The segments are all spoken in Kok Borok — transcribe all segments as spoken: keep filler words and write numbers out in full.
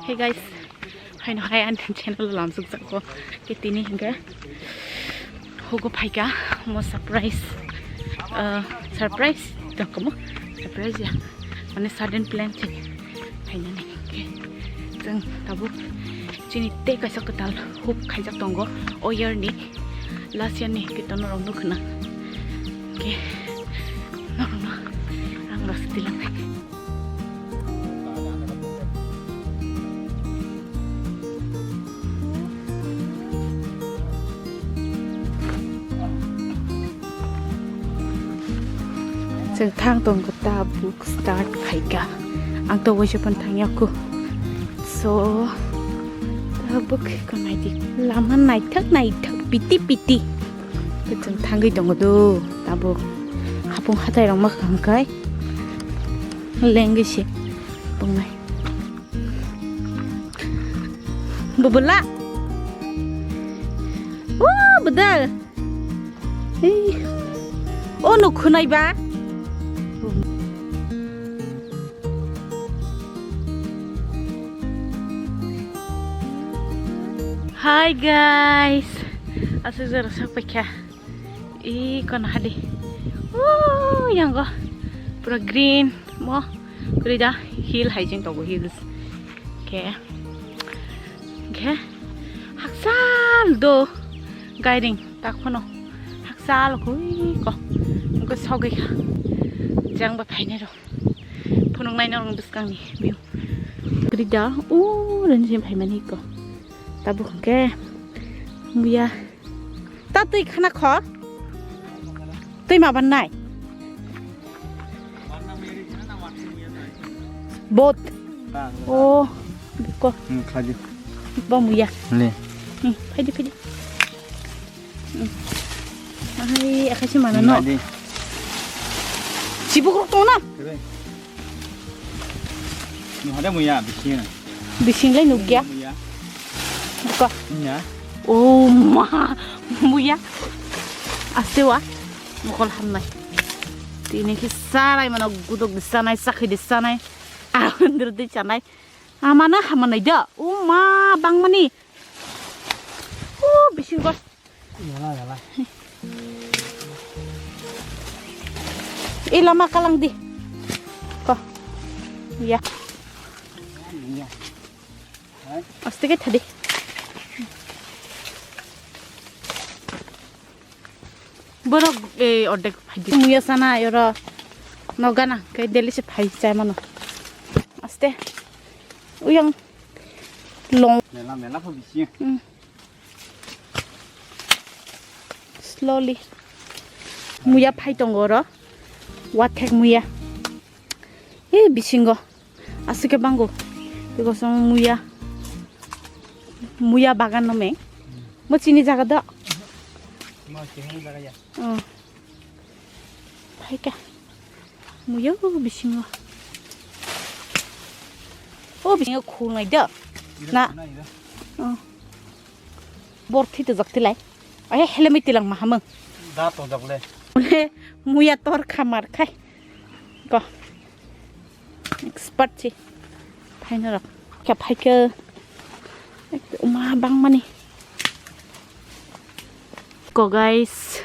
Hey guys, haino hai ani channel o lamsuk jako. Ke tini hingke hugo phaika mo surprise, ah, surprise tongko mo surprise ya, mane sudden plan se phainani. Ke chwng tabuk chini tei kaisa kwtal huk khaijak tongo o year ni last year ni kitono rok nukna. Ke norokno ang rasa tilang. Chwng thang tong khe tabuk start khaika. Ang to waisa phan thang yaku. So tabuk khe naidi lama naithok naithok piti piti. Chwng thangwi tongo do tabuk. Hapung hatai rok ma khangkai. Lengwi se tongnai. Bubula. O budal. Ei. O no khunai ba. Hi guys. Aswk jora sak paikha. I kono hadi. O yango pura green mo. Kuri da hill hai jeng tongo hills. Khe. Khe. Haksal do. Gairing tak phano. Haksal koi ko. Ko sogwi kha. Jang ba phainai ro. Phunuk nai norok bwskang ni view. Kuri da. O ren jeng phaimani ko. Tabuk khe. Muya. Ta twi khana kho. Twi ma ban nai. Bot. O. Ko. Hmm, khaji. Bo muya. Le. Hmm, phaidi, phaidi. Hmm. Ai, akhai se mana no. Nadi. Chibuk rok tong na. Kebe. Ni hade muya, bising. Bising lai nukya. Muya. Buka. Nya. O ma, muya. Aste wa. Mokol hamnai. Tini khe sarai mano gudok di sanai, sakhi di sanai. Ahundur di sanai. Amana hamanai da. O ma, bangmani. O bising gos. Yala, yala. I lama kalang di. Ko. Ya. Ya. Hai. Aste ke thadi. Borok, eh, ordek phai di. Muya sana yoro. No gana, kai deli se phai chai mano. Aste. Uyang. Long. Mela, mela pho bisi. Hmm. Slowly. Muya phai tongo oro. Wathek muya. He bisingo. Aswk khe bango. Bikosong muya. Muya bagan no me. Mo chini jaga do. Mo chini jaga ya. Oh. Phaika. Muya bisingo. O bisingo khulnai do. Na. Oh. Bor thwi twijak tilai. Ahe helmet tilang mahamung. Da tongjak le. Mule muya tor khamar khai. Ko. Expert si. Phaina rok. Kya phaika. Uma bangmani. Ko guys.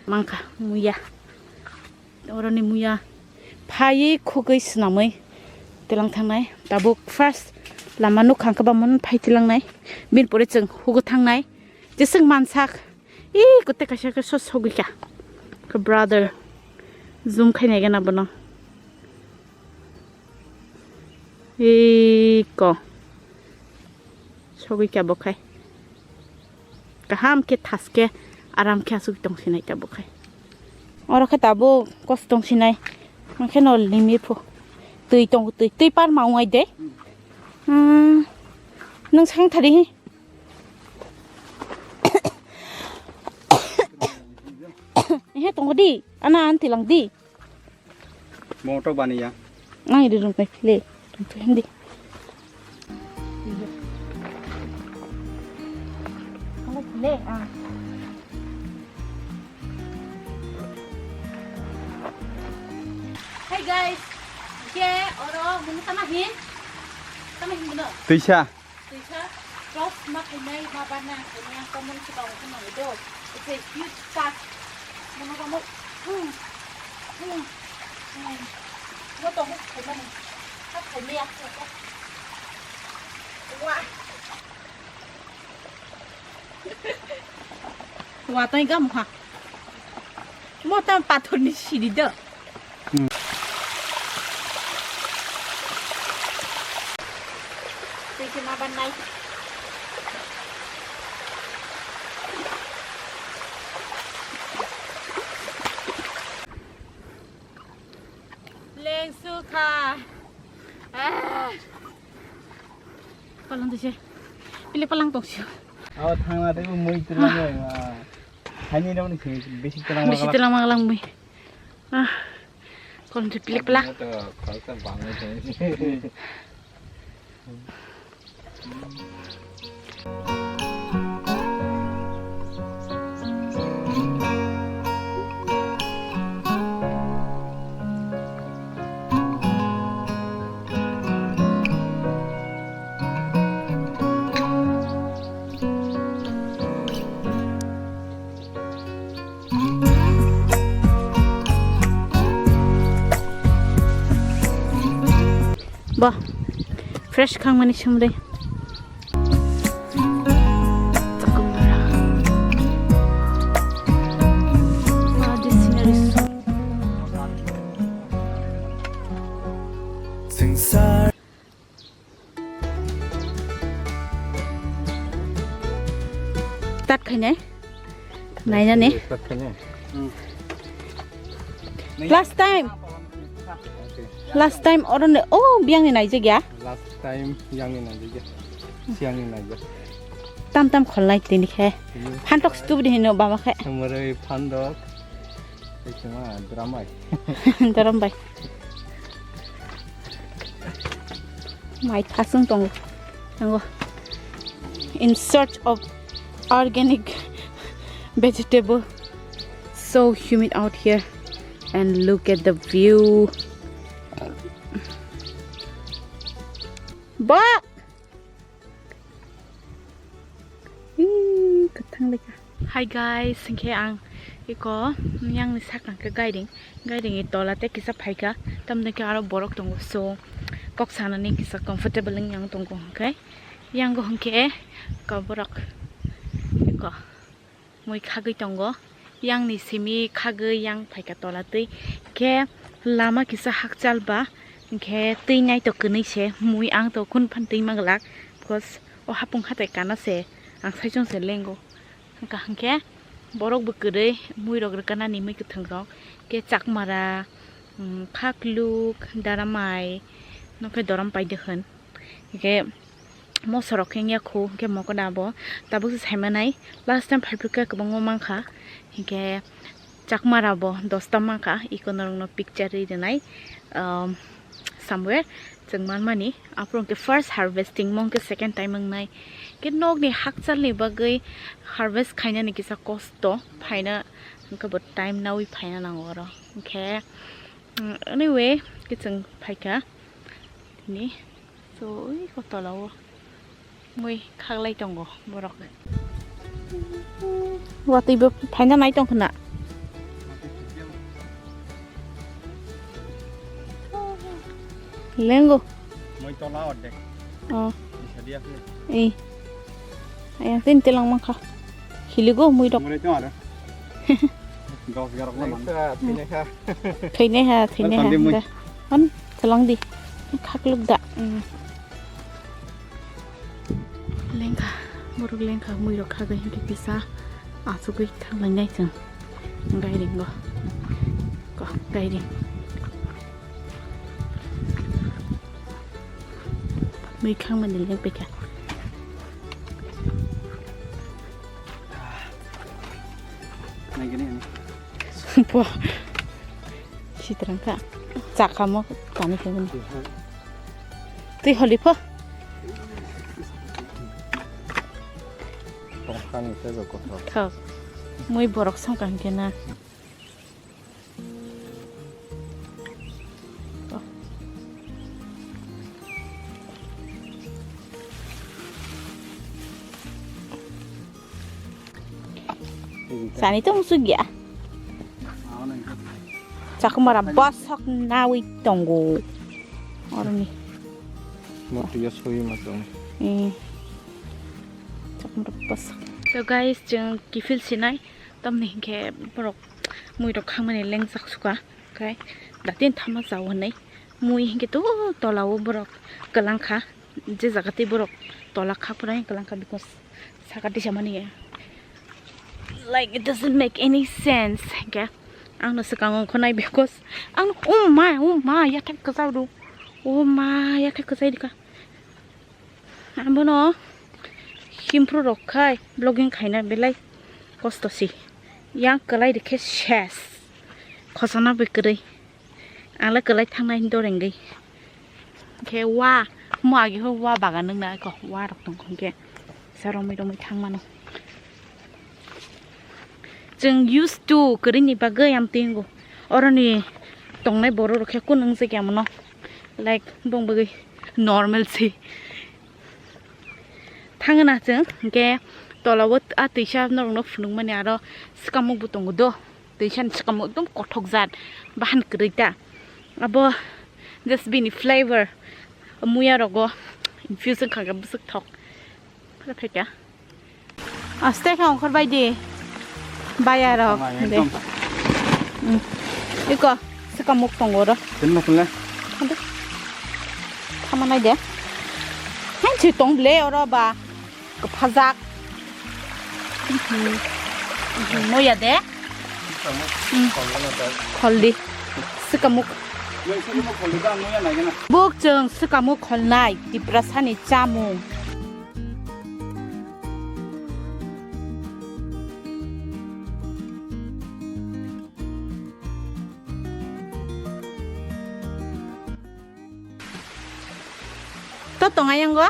Mangkha muya. Oroni muya phaiwi khugwi swnamwi tilang thangnai. Tabuk first lama nukha hwnkhe bamon phai tilangnai. Bini pore chwng hugo thangnai. Jeswk mansak. Ih, kote kaisa khe sos sogwi kha. Khe brother. Zoom khainai gana bono. Ih, ko. Sogwi kha bo khai. Kaham khe thaske aram khe aswk tong sinai tabuk khai. Oro khe tabuk kos tong sinai. Hwnkhe no limit pho. Twi tong twi twi par ma wngnai de. Hmm. Nwng sang thari hi. Ehe tongo di. Ana an tilang di. Motor baniya. Ang iri rung kai le. Rung kai hindi. Le, ah. Hey guys. Ke oro munu tama hin. Tama hin munu. Twisa. Twisa, cross ma khainai, ma barnai ang khainai, ang tamoni swkang khe nangwi do. It's a huge task. Mono tamo, hmm, hmm, hmm. Mo tongo khaimani. Ha khainai ang khe. Wa. Wa tong gam ha. Mo tam pathor ni siri do. Hmm. Twi khe ma ban nai. Leng sukha. Ah. Palang tu se. Pilih palang tong sio. Oh, thangna tei mui tulang oi ma. Hani dong ni bisi tulang. Bisi tulang ma lang mui. Ah. Kon tu pilih pelak. Bo fresh khangmani somrwi. Start khainai. Nainani. Start khainai. Hmm. Last time. Okay. Last time oro ne, oh, biyang ni naijak ya. Last time yang ni naijak ya. Siang ni naijak. Tam tam kholnai tini khe. Hmm. Phantok stup di hino baba khe. Murui phandok. Tei chuma drambai. Drambai. Mai thasung tongo. Tongo. In search of organic vegetable. So humid out here. And look at the view. Ba! Ih, kwthang lekha. Hi guys, hinkhe ang iko yang ni sakang khe gairing, gairing ni tola tei kisa phaikha, tamni khe aro borok tongo, so kok sanani kisa comfortable wng yang tongo, hinkhe yango hinkhe iko borok iko. Mui khagwi tongo, yang ni simi khagwi yang phaikha tola twi, khe lama kisa hakchal ba, hinkhe twi naitok kwnwi se mui ang to kun phan twi manglak, because o hapung hatai kana se ang saichung se lengo, hwnkha hinkhe borok bo kwrwi mui rok rwkana ni mui kwthwng rok, khe chakmara, mm, khakluk, daramai, nokhe dorom paide hwn, hinkhe. Moso rok khe wngya khu, hwnkhe mokoda abo tabuk se saimanai. Last time phaiphikha kwbangma mankha, hinkhe chakmara bo dosta mankha, iko norokno picture ri rwnai, um, somewhere chwng manmani. Aphuru hwnkhe first harvesting, mo hwnkhe second time wngnai. Khe nokni hakchalni bagwi harvest khainani kisa kosto, phaina hwnkhe bo time naui phaina nango oro. Hwnkhe, mm, anyway, khe chwng phaikha tini. So, ui, ko tola o mui khaklai tongo borok. Watwi bo phaina nai tong khna. Lengo. Mui tola ordek. Oh. Isa dia sih. Eh. Ayang tin tilang mangkha. Hiligo mui dok. Mui tong ada. Dos garok na man. Thwinai ha, thwinai ha, thwinai ha. Tandi mui. Da. On, tholong di. Khakluk da. Mm. Lengkha, borok lengkha, mui rok khagai hinkhe kisa achugwi thanglainai chwng. Gairing go. Ko, gairing. Mui khangmani lengpaikha. Nai gini, nai. Bo. Sitrang ka. Chakamo tani khe mani. Twi holi pho. Tongkha ni tebo kothok. Thok. Mui borok songkha hinkhe na. Oh. Sani tong sugya. Chakmara bosok nawi tongo. Oroni. Motiya soi ma tong. Eh. Chakmara bosok. So guys, chwng kiphil sinai. Tamni hinkhe borok mui rok khangmani lengjak suka. Khai datin thama chao hinwi. Mui hinkhe to tola o borok kwlangkha. Je jaga tei borok tola khakphra kwlangkha because saka tisa mani ya. Like, it doesn't make any sense. Hinkhe ang no swkang ongkho nai because ang, oh ma, oh ma, yathai kwchak rw. Oh ma, yathai kwchai rwkha. Ang bono himpru rok khai vlogging khaina belai kosto si. Yang kwlai rikhe ses. Khosana bai kwrwi. Ang le kwlai thangnai dorengwi. Khe wa, mo agi ho wa bagan nung na ko, wa rok tong kho khe. Sa romwi romwi thang mano. Chwng used to kwrwini bagwi am tingo. Oroni tongnai borok rok khe kun wng se khe amono. Like, bong bagwi normal se. Thangna chwng, hinkhe tola o a twisa norokno phunukmani aro swkamukbo tongo do. Twisa ni swkamuk ekdom kothok jat, bahan kwrwi ta. Abo just bini flavor, muya rogo infusion kha khe bwswk thok. Phai kha. Aste khe ongkhor bai di. Baya rok. Tama de. Ekdom. Hmm. Iko, swkamuk tongo ro. Kenna kenna. Ade. Thama nai de. Hen si tong ble oro ba. Kwphajak. Mhm. Mhm. Moya de. Hmm. Khol di. Swkamuk. Buk chwng swkamuk kholnai Tiprasani chamung. To tong ayang go?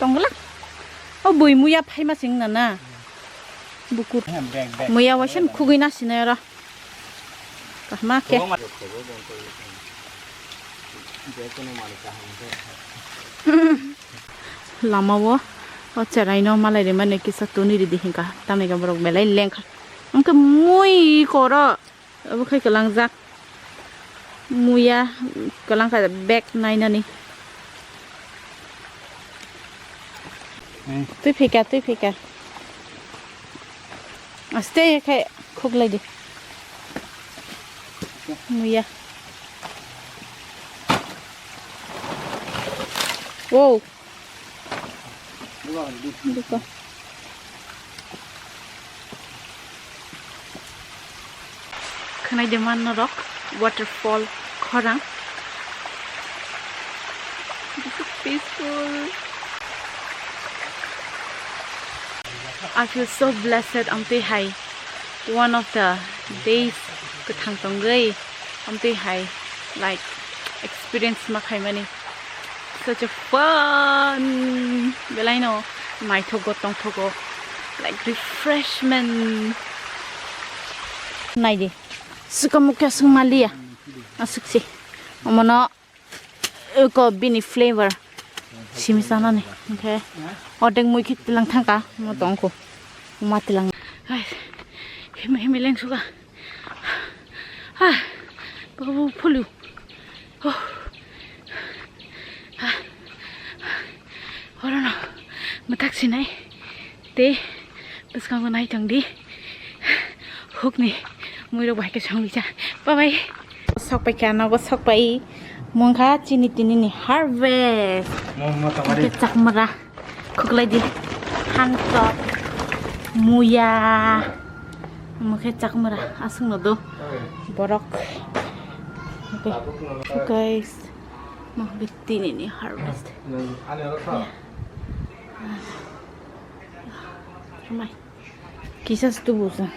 Tong gla. O bui muya phaima sing na na. Bukur. Muya wasen khugui na sinai ro. Kahma khe. Lama o, o cherai no malai rimani kisa tuni ridi hinka. Tamni ka borok belai lengkha. Angkhe mui koro. Obo khai kwlangjak. Muya kwlangkha bag nainani. Hmm. Twi phika, twi phika. Aste khai khuklai di. Muya. Wow. Duka. Khwnai de man norok waterfall khorang. This is peaceful. I feel so blessed, amtwi hai one of the days kwthang tongwi, amtwi hai, like, experience ma khaimani. Such a fun. Belai no naithogo, tongthogo, like, refreshment. Nai di. Swkamuk khe swng maliya. Aswk se. Omono ko bini flavor. Simi sanani. Hinkhe ordek mui khe tilang thangka. Mo tongkho. Ma tilang. Ai. Himi himi leng suka. Ah, babu phulu. Oh. Ah. Orono mwtak sinai. Tei bwskango nai tong di. Hukni muirok bai khe songwi cha. Bye bye. Sok pai kha, nogo sok pai. Mungkha chini tini ni harvest. Mo, mo, tongari. Hwnkhe chakmara. Khuklai di. Hangtok. Muya. Mungkhe chakmara. Aswk no do. Borok. Okay. So guys. Mungkhe tini ni harvest. Ani aro kha. Mai. Kisa se tubu sa.